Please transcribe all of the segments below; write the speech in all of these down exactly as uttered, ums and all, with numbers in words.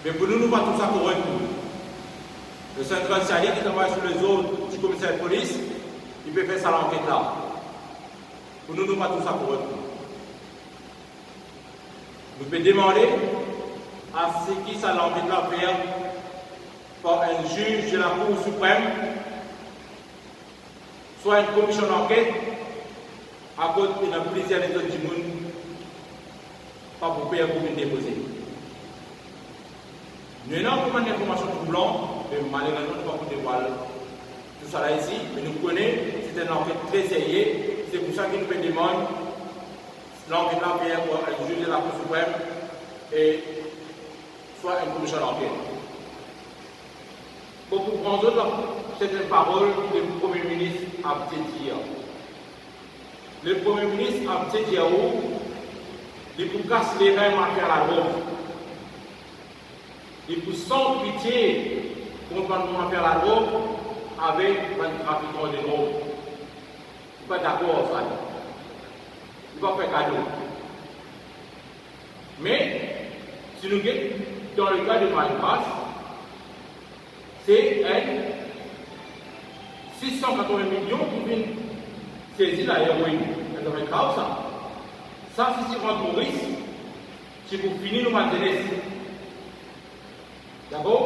Me pou nou, nou pa trouv sa korek. Le Central C I D ki travay sou lezord di komiser polis, li pe fer sa lanket la. Pou nou, nou pa trouv sa korek. Nou pe demande a se ki sa lanket la fer par enn ziz de Lakour Siprem, swa enn komisyon lanket, akoz ena plizier lezot dimoun pa pou per pou vinn depoze. Nou ena ankor bann linformasion troublan, me malerezman nou pa pou devwal tousala isi, me nou kone se enn lanket tre serye, se pou sa ki nou pe demann lanket la fer par enn ziz de Lakour Siprem e swa enn komisyon lanket. Bon, pou pran zot la, se enn parol ki le Premie Minis abitie dir. Le Premie Minis abitie dir ou, li pou kas lerin mafia ladrog. Li pou san pitie kont bann mafia ladrog avek bann trafikan de drog. Li pa dakor ar sa. Li pa fer kado. Me, si nou get dan leka de Marie-Grâce, se enn sis san katrevin milion ki finn sezi la, eroin. Enn zafer grav sa. Sa, si ti rant Moris, ti pou fini nou bann zenes. Dakor?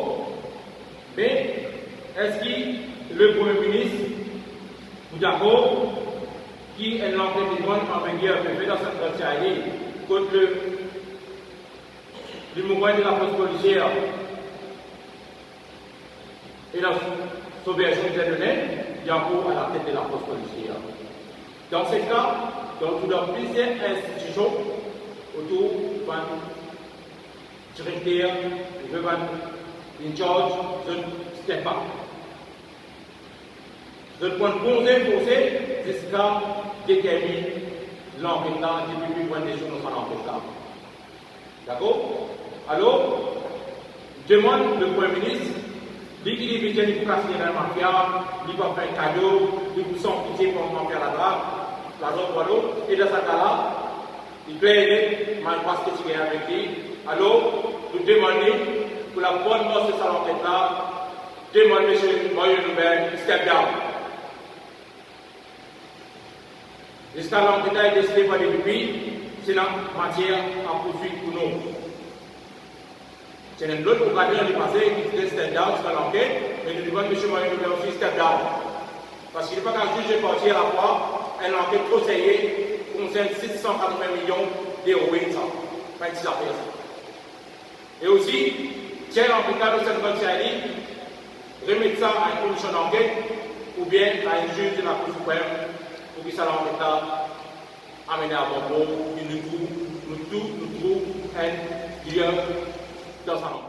Me eski le Premie Minis pou dakor ki enn lanket legann an reger pe fer dan Central C I D, kot le, le mouvman de lafors polisier e dan so version Dieudonné, li ankor alatet de lafors polisier? Dan se ka, dan tou, dan plizier institision, otour bann direkter, oubien bann in charge, zot step back. Zot pran konze forse ziska determinn lanket la, depi ki pran desizion dan sa lanket la. Dakor? Alor, demann le Premie Minis, li ki dir li pe dir li pou kas lerin mafia, li pa fer kado, li pou san pitie pou mafia ladrog, ladrog, pardon, e dan sa ka la, li kler net, Marie-Grâce ki ti gagn avek li. Alor, nou demann li, pou labonn mars sa lanket la, demann misie Mario Lubin step down. Ziska lanket la inn deside par le DPP, si ena matier a pourswit ou non. Ti ena enn lot okazion lane pase, ki ti step down ziska lanket, me nou demann misie Mario Lubin osi step down. Parski li pa kav ziz de parti alafwa, enn lanket tro serye, konsern sis san katrevin milion deroin sa. Pa enn ti zafer sa. E osi, tir lanket la dan Central C I D, remet sa a enn komisyon lanket, oubien a enn ziz de Lakour Siprem, pou ki sa lanket la amenn a bon bor, pou ki nou tou, nou tou, nou trouv enn lir dan sa lanket.